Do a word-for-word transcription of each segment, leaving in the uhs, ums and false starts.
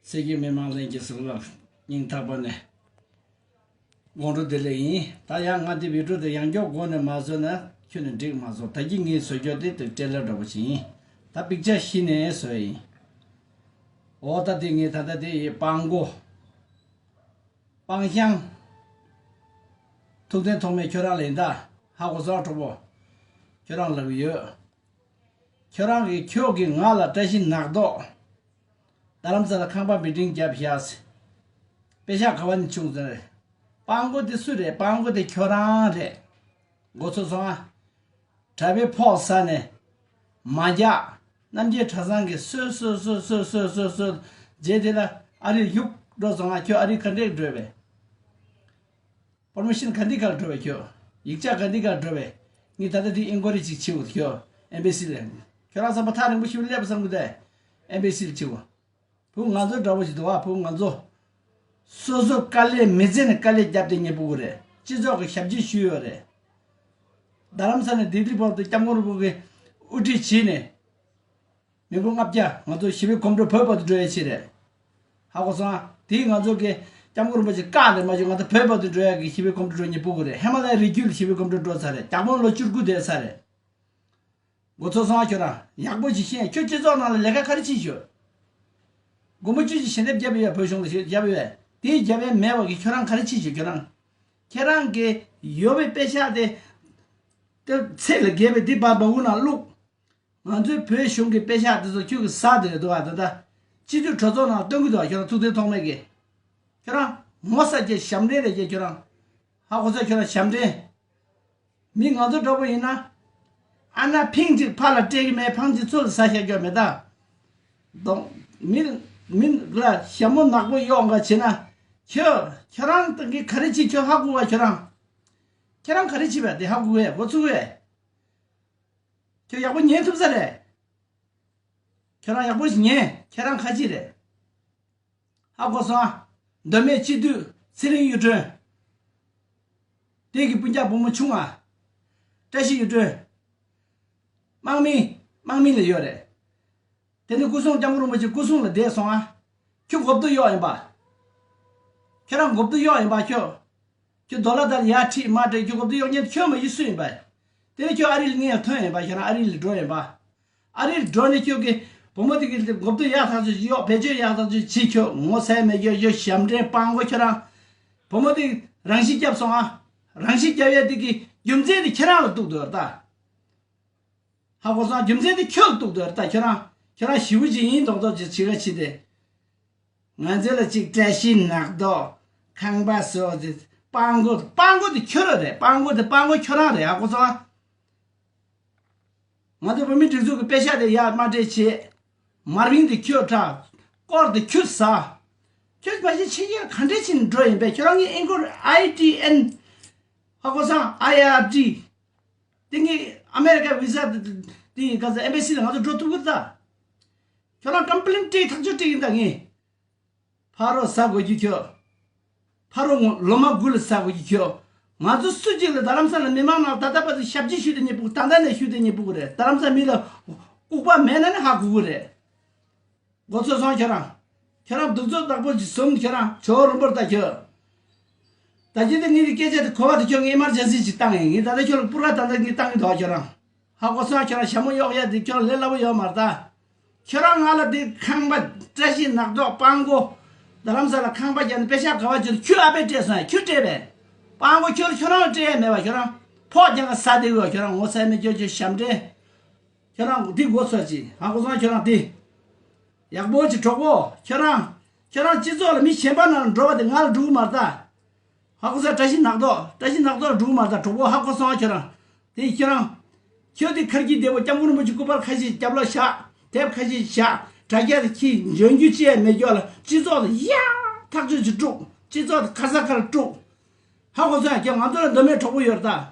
སྲིད་སྐྱོང་མི་མང་ལྷན་རྒྱས་ཚོ་ལ་སྙིང་ཐག་པ་ནས་དགོང་དྲོ་བདེ་ལེགས་ཡིན། ད་ཡང་ང་འདི་བི་ཌིའོ་དེ་ཡང་བསྐྱར་སྒོ་ནས་མ་བཟོས་ན་ཁྱོན་ནས་འགྲིག་མ་སོང་། ད་གིན་ངས་བཟོ་རྒྱུ་དེ་དེ་ཊེ་ལར་འདྲ་པོ་ཅིག་ཡིན། ད་པིག་ཅར་གཞི་ནས་བཟོས་ཡིན། འོ་ད་དེ་ངས་ད་ལྟ་དེ་ཡི་སྤང་སྒོ། སྤང་ཤང་། ཐུགས་བརྩེ་ཐོགས་མེད་ཁྱོད་རང་ལ་ཡིན་ད། ཧ་གོ་སོང་གྲོགས་པོ། ཁྱོད་རང་ལབ་ཀྱི་ཡོད། ཁྱོད་རང་གིས་ཁྱོད་ཀྱིས་ང་ལ་བཀྲ་ཤིས་ནག་ཐོག་རྡ་རམ་ས་ལ་ཁང་པ་བི་ལྡིང་བརྒྱབ་བཞག་ཟེར། པེ་ཤག་ག་བ་ནས་བྱུང་ཟེར། སྤང་སྒོ་དེ་སུ་རེད། སྤང་སྒོ་དེ་ཁྱོད་རང་རེད། མགོ་ཚོས་སོང་ཨ། གྲྭ་པའི་ཕོགས་ཟ་ནས། མ་རྒྱག་རྣམ་རྒྱལ་གྲྭ་ཚང་གིས་གསོལ་གསོལ་གསོལ། རྗེས་དེ་ལ་ཨ་རིར་བཞུགས་འགྲོ་སོང་ང་། ཁྱོད་ཨ་རིར་ག་འདྲས་འགྲོ་བས། པར་མི་ཤན་ག་འདི་གར་འགྲོ་བས་ཁྱོད། ཡིག་ཆ་ག་འདི་གར་འགྲོ་བས། ངས་ད་ལྟ་འདི་ཨིན་ཀོ་རི་ཅིག་བྱེད་འོ་ཁྱོད། ཨེམ་བྷེ་སི་ལ། ཁྱོད་རང་བསམ་པ་ཐག་རིང་པོ་ཞིག་སླེབས་བསམ་གི་འདུག་ཨེམ་བྷེ་སི་ལ་བྱེད་འོ། བུ་ང་ཚོ་འདྲ་པོ་ཞིག་འདུག་བ། བུ་ང་ཚོ་སོ་སོ་དཀའ་ལས་མི་ཚེ་ནས་དཀའ་ལས་བརྒྱབ་སྟེ་ཉེ་པོ་གི་རེད། སྤྱི་ཚོགས་ཀྱི་ཞབས་ཕྱི་ཞུས་ཡོད་རེད། རྡ་རམ་ས་ནས་ལྡི་ལི་བར་དུ་སྐྱབས་མགོན་རིན་པོ་ཆེ་དབུ་ཁྲིད་བྱས་ནས། མི་འབོར་ལྔ་བརྒྱ་ང་ཚོ་ཞི་བའི་གོམ་བགྲོད་བོད་བར་དུ་འགྲོ་ཡ་ཆེད་རེད། ཧ་གོ་སོང་ཨ། དེས་ང་ཚོ་གི་སྐྱབས་མགོན་རིན་པོ་ཆེ་བཀག་ནས་མ་བྱུང་། ང་ཚོ་བོད་བར་དུ་འགྲོ་ཡ་གི་ཞི་བའི་གོམ་བགྲོད་འགྲོ་ཉེ་པོ་གི་རེད། ཧི་མ་ལ་ཡའི་རི་རྒྱུད་ལ་ཞི་བའི་གོམ་བགྲོད་འགྲོ་ཚར་རེད། རྒྱ་དཔོན་ལོ་བཅུ་དགུ་བསྡད་ཚར་རེད། མགོ་ཚོས་སོང་ཨ། ཁྱོད་རང་ཡག་པོ་ཞིག་ཤེས། ཁྱོད་སྤྱི་ཚོགས་ནང་ལ་ལས་ཀ་ག་རེ་བྱེད་ཤོག་སྒོར་མོ་བཅུ་ཞིག་ཞལ་འདེབས་བརྒྱབ་ཡོད། བོད་གཞུང་ལ་ཞལ་འདེབས་བརྒྱབ་ཡོད། དེའི་རྒྱབ་ཡན་མེད་པ་གི་ཁྱོད་རང་ག་རེ་བྱེད་ཤོག་ཁྱོད་རང་། ཁྱེད་རང་གི་ཡོད་པའི་པེ་ཤག་དེ། དེ་ཚད་ལས་བརྒལ་བའི་དེ་བ་བ་འུ་ནང་བླུགས། ང་ཚོའི་བོད་གཞུང་གི་པེ་ཤག་དེ་ཚོ་ཁྱོད་ཀྱིས་ཟ་བསྡད་འདུག་བ། ད་ལྟ་སྤྱི་འཐུས་གྲོས་ཚོགས་ནང་སྟོན་གྱི་འདུག་བ། ཁྱོད་རང་ཐུགས་བརྩེ་ཐོགས་མེད་ཀྱིས། ཁྱོད་རང་ངོ་ཚ་རྒྱལ་ཞབས་འདྲེན་རེད་རྒྱལ་ཁྱོད་རང་། ཧ་གོ་སོང་། ཁྱོད་རང་ཞབས་འདྲེན། མི་ང་ཚོ་འདྲ་པོ་ཡིན་ན། ཨ་ན་ཕིང་གཅིག་ཕར་ལ་སྤྲད་ཀྱི་མེད། ཕང་གཅིག་ཚུར་ལ་ཟ་བཞག་རྒྱུ་མེད་ད། གདོང་། མི། མི་ལ་ཞྭ་མོ་ནག་པོ་གཡོག་འགའ་བྱེད་ན། ཁྱོད། ཁྱོད་རང་ད་གི་ག་རེ་བྱེད། ཁྱོད་ཧ་གོ་བ། ཁྱོད་རང་། ཁྱོད་རང་ག་རེ་བྱེད་པ་དེ་ཧ་གོ་བས། མགོ་ཚུགས་བས། ཁྱོད་ཡག་པོ་ཉན་ཐུབ་ས་རེད། ཁྱོད་རང་ཡག་པོ་ཞིག་ཉན། ཁྱོད་རང་ཁ་ཅིག་རེད། ཧ་གོ་སོང་ཨ། མདོ་སྨད་སྤྱི་འཐུས་ཚེ་རིང་གཡུ་སྒྲོན། དེ་གི་སྤུན་ཀྱག་བུ་མོ་ཆུང་ང་། བཀྲ་ཤིས་གཡུ་སྒྲོན། དམག་མི། དམག་མི་ལ་ཡོད་རེད། དེ་ནི་སྐུ་སྲུང་སྐྱབས་མགོན་རིན་པོ་ཆེ་སྐུ་སྲུང་ལ་བསྡད་སོང་ཨ། ཁྱོད་མགོ་བཏུ་གཡོག་ཡིན་པ། ཁྱོད་རང་མགོ་བཏུ་གཡོག་ཡིན་པ་ཁྱོད། ཁྱོད་རྡོ་ལ་དར་ཡར་ཁྲིད་མར་ཁྲིད། ཁྱོད་མགོ་བཏུ་གཡོག་མཁན་ཁྱོད་མ་གཞི་སུ་ཡིན་པ། དེ་ནི་ཁྱོད་ཨ་རི་ལ་སྔོན་ལ་ཐོན་ཡིན་པ། ཁྱོད་རང་ཨ་རི་ལ་འགྲོ་ཡིན་པ། ཨ་རི་ལ་འགྲོ་ནས་ཁྱོད་ཀྱི་བུ་མོ་དེ་གི་མགོ་བཏུ་ཡག་ཐག་ཆོད་ཅིག་གཡོག་བེད་སྤྱོད་ཡག་ཐག་ཆོད་བྱེད། ཁྱོད་ངོ་ཚ་མེད། ཁྱོད་ཁྱོད་ཞབས་འདྲེན་སྤང་གོ་ཁྱོད་རང་། བུ་མོ་དེ་རང་ཤི་བརྒྱབ་སོང་ཨ། རང་ཤི་བརྒྱབ་ཡས་དེ་གི་རྒྱུ་མཚན་དེ་ཁྱེད་རང་ལ་གཏུགས་འདུག་ད། ཧ་གོ་སོང་། རྒྱུ་མཚན་དེ་ཁྱོད་ལ་གཏུགས་འདུག་ད། ཁྱོད་རང་། ཁྱོད་རང་ཞེ་པོ་ཅིག་ཡིན་མདོག་མདོག་ཅིག་བྱེད་ག་ཕྱིན་ཏེ། ང་ཚོ་ལ་ཅིག་བཀྲ་ཤིས་ནག་ཐོག་ཁང་པ་བཟོ་ཟེར། སྤང་གོ། སྤང་གོ་དེ་ཁྱོད་རང་རེད། སྤང་གོ་དེ་སྤང་གོ་ཁྱོད་རང་རེད། ཧ་གོ་སོང་ཨ། ང་ཚོ་བོད་མི་སྒྲིག་འཛུགས་ཀྱི་པེ་ཤག་དེ་ཡར་དམར་འབྲས་བྱེད། མར་བིང་དེ་ཁྱོད་འཁྲབ། སྐོར་དེ་ཁྱོད་ཟ། ཁྱོད་ཕལ་ཆེར་ཕྱི་རྒྱལ་ག་འདྲས་ཕྱིན་འགྲོ་ཡིན་པས། ཁྱོད་རང་གི་ཨིན་སྐོར་ཨའི་ཊི་ཨེན། ཧ་གོ་སོང་། ཨའི་ཨར་ཊི། དེ་ངས་ཨ་མེ་རི་ཀ་བི་ཟ་དེ་ག་ས་ཨེམ་བྷེ་སི་ལ་ང་ཚོ་འགྲོ་ཐུབ་གི་ད། ཁྱོད་རང་ཀམ་པི་ལེན་སྤྲད་ཐག་ཆོད་སྤྲད་ཡིན་ད་ངས། ཕ་རོ་ཟ་དགོས་ཀྱི་ཁྱོད། ཕ་རོ་ངོ་ལོ་མ་དགུ་ལ་ཟ་དགོས་ཀྱི་ཁྱོད། ང་ཚོ་སུ་གཅིག་ལ་རྡ་རམ་ས་ལ་མི་མང་ནང་ད་ལྟ་བར་དུ་ཞབས་ཕྱི་ཞུས་ཏེ་ཉེ་པོ། ད་ལྟ་ནས་ཞུས་ཏེ་ཉེ་པོ་གི་རེད། རྡ་རམ་ས་མི་ལ་ལྐུགས་པ་མེད་ན་ནི་ཧ་གོ་གི་རེད། མགོ་ཚོས་སོང་ཁྱོད་རང་། ཁྱོད་རང་གདུག་རྩུབ་ནག་པོ་ཅིག་བཟུང་། ཁྱོད་རང་ཇོ་བོ་རིན་པོ་ཆེ་ད་ཁྱོད། ད་ཅི་དེ་ངེད་ཀྱི་སྐད་ཆ་དེ་གོ་བ་དེ་ཁྱོད་ངས་ཨེམ་ཨར་ཇེན་སི་ཅིག་བཏང་ཡིན། ངས་ད་ལྟ་ཁྱོད་ལ་པུར་ཁ་ད་ལྟ་ངས་བཏང་གི་འདུག་ཁྱོད་རང་། ཧ་གོ་སོང་། ཁྱོད་རང་ཞྭ་མོ་གཡོག་ཡ་དེ་ཁྱོད་ལས་སླ་པོ་ཡོད་མ་རེད་ད། ཁྱོད་རང་ང་ལ་དེ་ཁང་པ་བཀྲ་ཤིས་ནག་ཐོག་སྤང་གོ། རྡ་རམ་ས་ལ་ཁང་པ་བརྒྱབ་ནས་པེ་ཤག་ག་བ་བྱོས། ཁྱོད་ཨ་ཕས་སྤྲད་སོང་ཡ། ཁྱོད་སྤྲད་པས། སྤང་གོ་ཁྱོད་ཁྱོད་རང་ལ་སྤྲད་ཡ་མེད་པ། ཁྱོད་རང་ཕོགས་རྒྱག་ག་ཟ་བསྡད་གོ། ཁྱོད་རང་ངོ་ཚ་མེད། ཁྱོད་ཁྱོད་ཞབས་འདྲེན། ཁྱོད་རང་འདི་མགོ་ཚོས་ཅིག་ཧ་གོ་སོང་། ཁྱོད་རང་འདི། ཡག་པོ་ཅིག་གྲོགས་པོ། ཁྱོད་རང་། ཁྱོད་རང་སྤྱི་ཚོགས་ལ་མི་གཞན་པ་ནང་ལ་འགྲོ་བ་དེ་ང་ལ་འགྲོ་གི་མ་རེད་ད། ཧ་གོ་སོང་། བཀྲ་ཤིས་ནག་ཐོག་བཀྲ་ཤིས་ནག་ཐོག་ལ་འགྲོ་གི་མ་རེད་ད། གྲོགས་པོ་ཧ་གོ་སོང་། ཁྱོད་རང་། དེ་ཁྱོད་རང་། ཁྱོད་དེ་ཁར་གྱི་བདེ་པོ་སྐྱབས་མགོན་རིན་པོ་ཆེ་སྐུ་པར་ཁ་ཤས་རྒྱབ་ལ་བཞག་དེབ་ཁ་ཤས་བཞག་དྲ་རྒྱ་དེ་ཁྱི་འཇོན་རྒྱུ་ཅི་ཡང་མེད་རྒྱུ་ལ་སྤྱི་ཚོགས་དེ་ཡག་ཐག་ཆོད་ཅིག་དཀྲུག་སྤྱི་ཚོགས་དེ་ཁ་ས་ཁར་དཀྲུག་ཧ་གོ་སོང་། ཡ་ཁྱོད་ང་ཚོ་ལ་མདོ་སྨད་གྲོགས་པོ་ཡོད་རེད་ད།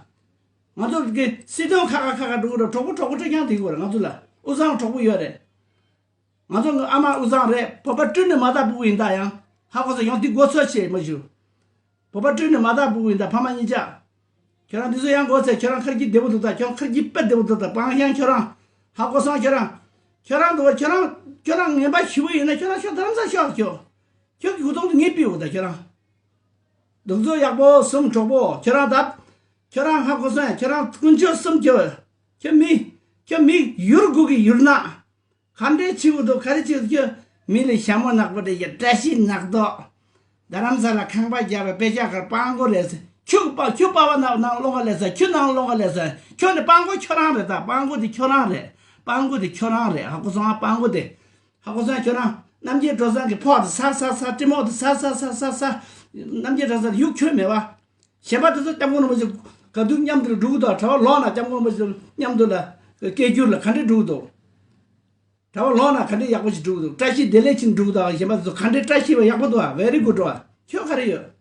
ང་ཚོ་གི་སྲིད་དོན་ཁ་ཁ་ཁ་ཁ་འགྲོ་གི་རེད། གྲོགས་པོ་གྲོགས་པོ་སྤྲོད་རྐྱང་དེ་གི་རེད། ང་ཚོ་ལ་དབུས་གཙང་གྲོགས་པོ་ཡོད་རེད། ང་ཚོ་ཨ་མ་དབུས་གཙང་རེད། བོད་པ་སྤྲུལ་ནས་མ་དག་ཕྲུ་གུ་ཡིན་ད། ཡང་ཧ་གོ་སོང་། ཡང་འདི་མགོ་ཚོས་བྱེད་མ་ཞུ། བོད་པ་སྤྲུལ་ནས་མ་དག་ཕྲུ་གུ་ཡིན་ད། ཕ་མ་གཉིས་ཆ། ཁྱོད་རང་འདི་ཚོ་ཡང་མགོ་ཚོས། ཁྱོད་རང་ཁར་གྱི་བདེ་པོ་འདུག་ད། ཁྱོད་རང་ཁར་གྱི་དཔེ་བདེ་པོ་འདུག་ད། སྤང་ཤང་ཁྱོད་རང་། ཧ་གོ་སོང་། ཁྱོད་རང་ ཁྱོད་རང་འདུག་བ། ཁྱོད་རང་ཁྱོད་རང་ངན་པ་ཞེ་པོ་ཡིན་ན་ཁྱོད་རང་ཤོག་རྡ་རམ་ས་ཤོག་ཁྱོད། ཁྱོད་ཀྱི་གོ་ཐོག་ཏུ་ངས་ཕུལ་འོ་ད་ཁྱོད་རང་། གདུག་རྩུབ་ཡག་པོ་གསུམ་གྲོགས་པོ་ཁྱོད་རང་ད། ཁྱོད་རང་ཧ་གོ་སོང་ཡ། ཁྱོད་རང་དཀོན་མཆོག་གསུམ་ཁྱོད། ཁྱོད་མི། ཁྱོད་མི་ཡུར་དགུ་གི་ཡུར་ནག་ག་འདྲས་བྱེད་དགོས་འདུག་ག་རེ་བྱེད་དགོས་ཁྱོད། མི་ལ་ཞྭ་མོ་ནག་པོ་འདྲ་ཡ། བཀྲ་ཤིས་ནག་ཐོག་རྡ་རམ་ས་ལ་ཁང་པ་རྒྱབ་པའི་དཔེ་ཆ་ཁར་སྤྲང་པོ་རེད་ཟེར། ཁྱོད་པ་ཁྱོད་པ་བ་ནག་ནང་སློང་ག་ལས་ཟེར། ཁྱོད་ནང་སློང་ག་ལས་ཟེར། ཁྱོད་ནི་སྤྲང་པོ་ཁྱོད་རང་རེད། ད་སྤྲང་པོ་དེ་ཁྱོད་རང་རེད། སྤྲང་པོ་དེ་ཁྱོད་རང་རེད། ཧ་གོ་སོང་ཨ། སྤྲང་པོ་དེ། ཧ་གོ་སོང་ཨ། ཁྱོད་རང་རྣམ་རྒྱལ་གྲོ་བཟང་གི་ཕོགས་དེ་ཟ་ཟ་ཟ། ཏྲི་མོག་དེ་ཟ་ཟ་ཟ་ཟ་ཟ། རྣམ་རྒྱལ་གྲོ་བཟང་ཡུག་ཁྱོད་མེད་པ། གཞན་པ་དེ་ཚོ་སྐྱབས་མགོན་རིན་པོ་ཆེ་ག་དུས་མཉམ་དུ་ལ་འགྲོ་གི་འདུག་གྲྭ་པ་ལོག་ན་སྐྱབས་མགོན་རིན་པོ་ཆེ་མཉམ་དུ་ལ་སྐད་སྒྱུར་ལ་ག་འདྲས་འགྲོ་གི་འདུག་གྲྭ་པ་ལོག་ན་ག་འདྲས་ཡག་པོ་ཞིག་འགྲོ་གི་འདུག་བཀྲ་ཤིས་བདེ་ལེགས་ཕྱིན་འགྲོ་གི་འདུག་གཞན་པ་དེ་ཚོ་ག་འདྲས་བཀྲ་ཤིས་པ་ཡག་པོ་འདུག་ཨ། very good འདུག་ཨ། ཁྱོད་ག་རེ་ཡོད།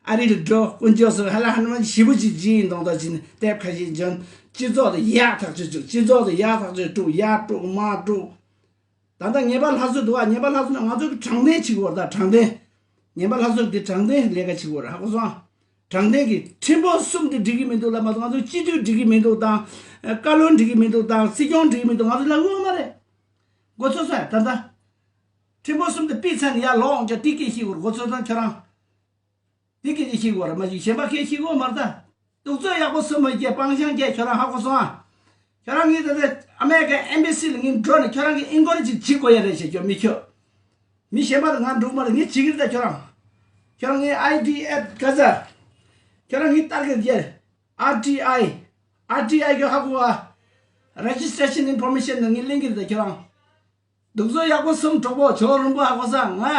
ཨ་རི་ལ་འགྲོ། དཀོན་མཆོག་གསུམ་ཧ་ལ་ཧ་ནུ་མན་ཞེ་པོ་ཅིག་བྱིན་འདོང་དང་བྱིན་དེབ་ཁ་ཤས་འཇོན། སྤྱི་ཚོགས་དེ་ཡག་ཐག་ཆོད་བཅུག་སྤྱི་ཚོགས་དེ་ཡག་ཐག་ཆོད་དཀྲུག་ཡག་དཀྲུག་མ་དཀྲུག་ད་ལྟ་ངན་པ་སླར་གསོ་འདུག་བ། ངན་པ་སླར་གསོ་ན་ང་ཚོ་གི་དྲང་བདེན་བྱེད་དགོས་རེད། ད་དྲང་བདེན། ངན་པ་སླར་གསོ་འདི་དྲང་བདེན་ལས་ཀ་བྱེད་དགོས་རེད། ཧ་གོ་སོང་ཨ། དྲང་བདེན་གྱི་ཁྲིམས་དཔོན་གསུམ་དེ་འགྲིག་གི་མི་འདུག་ལབ་མ་གཏོགས། ང་ཚོ་སྤྱི་འཐུས་འགྲིག་གི་མི་འདུག་དང་། བཀའ་བློན་འགྲིག་གི་མི་འདུག་དང་། སྲིད་སྐྱོང་འགྲིག་གི་མི་འདུག་ང་ཚོ་ལབ་ཡོད་མ་རེད། མགོ་ཚོས་སོང་ཡ། ད་ལྟ་ཁྲིམས་དཔོན་གསུམ་དེ་ཕུད་ཚར་ནས་ཡར་ལོག་འོང་ཀྱང་དེ་སྐད་བཤད་དགོས་རེད། མགོ་ཚོས་སོང་ཁྱོད་རང་། འདི་སྐད་ཆ་བཤད་དགོས་རེད། མ་གཞི་གཞན་པ་སྐད་བཤད་དགོས་མ་རེད་ད། གདུག་རྩུབ་ཡག་པོ་གསུམ་མ་བྱེད། སྤང་བྱང་བྱེད། ཁྱོད་རང་ཧ་གོ་སོང་ཨ། ཁྱོད་རང་ངས་ད་ལྟ་ཨ་མེ་རི་ཀའི་ཨེམ་བྷ་སི་ལ་ངས་འགྲོ་ནས་ཁྱོད་རང་གི་ཨིན་ཀོ་རེ་ཇི་བྱེད་དགོས་ཡ་རེད་ཞེས། ཁྱོད་མི་ཁྱོད། མི་གཞན་པ་དང་ང་འགྲོ་གི་མ་རེད། ངས་བྱེད་ཀྱི་རེད་ད་ཁྱོད་རང་། ཁྱོད་རང་ངས་ཨའི་ཌི་ཨེཕ་ག་ས། ཁྱོད་རང་ངས་ལྟ་གི་རེད། ཨར་ཊི་ཨའི། ཨར་ཊི་ཨའི་གི་ཧ་གོ་ཨ། Registration Information ནང་ངས་ལེན་གྱི་རེད་ད་ཁྱོད་རང་། གདུག་རྩུབ་ཡག་པོ་གསུམ་གྲོགས་པོ་ཇོ་བོ་རིན་པོ་ཧ་གོ་སོང་ང་།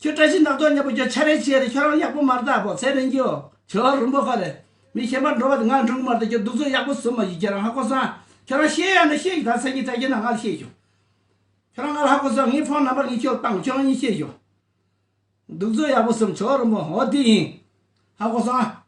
ཁྱོད་བཀྲ་ཤིས་ནག་ཐོག་མཉམ་པོ་ཁྱོད་ཆ་རེ་བྱས་རེད། ཁྱོད་རང་ཡག་པོ་མ་རེད་ད། བོ་ཚེ་རིང་གིའོ། ཇོ་བོ་རིན་པོ་ཁ་རེད། མི་གཞན་པ་འགྲོ་བ་དེ་ང་འགྲོ་གི་མ་རེད། ཁྱོད་གདུག་རྩུབ་ཡག་པོ་གསུམ་མ་ཡིན་ཁྱོད་རང་ཧ་གོ་སོང་། ཁྱོད་རང་ཤེས་ཡ་ན་ཤེས་ཀྱི། ད་སང་ཉིན་དྲ་རྒྱ་ནང་ང་ལ་བཤད་ཤོག་ཁྱོད་རང་ང་ལ་ཧ་གོ་སོང་། ངའི་ཕོན་ནམ་བར་ངས་ཁྱོད་བཏང་། ཁྱོད་རང་གཉིས་བཤད་ཤོག་གདུག་རྩུབ་ཡག་པོ་གསུམ་ཇོ་བོ་རིན་པོ། འོ་དེ་ཡིན། ཧ་གོ་སོང་ཨ།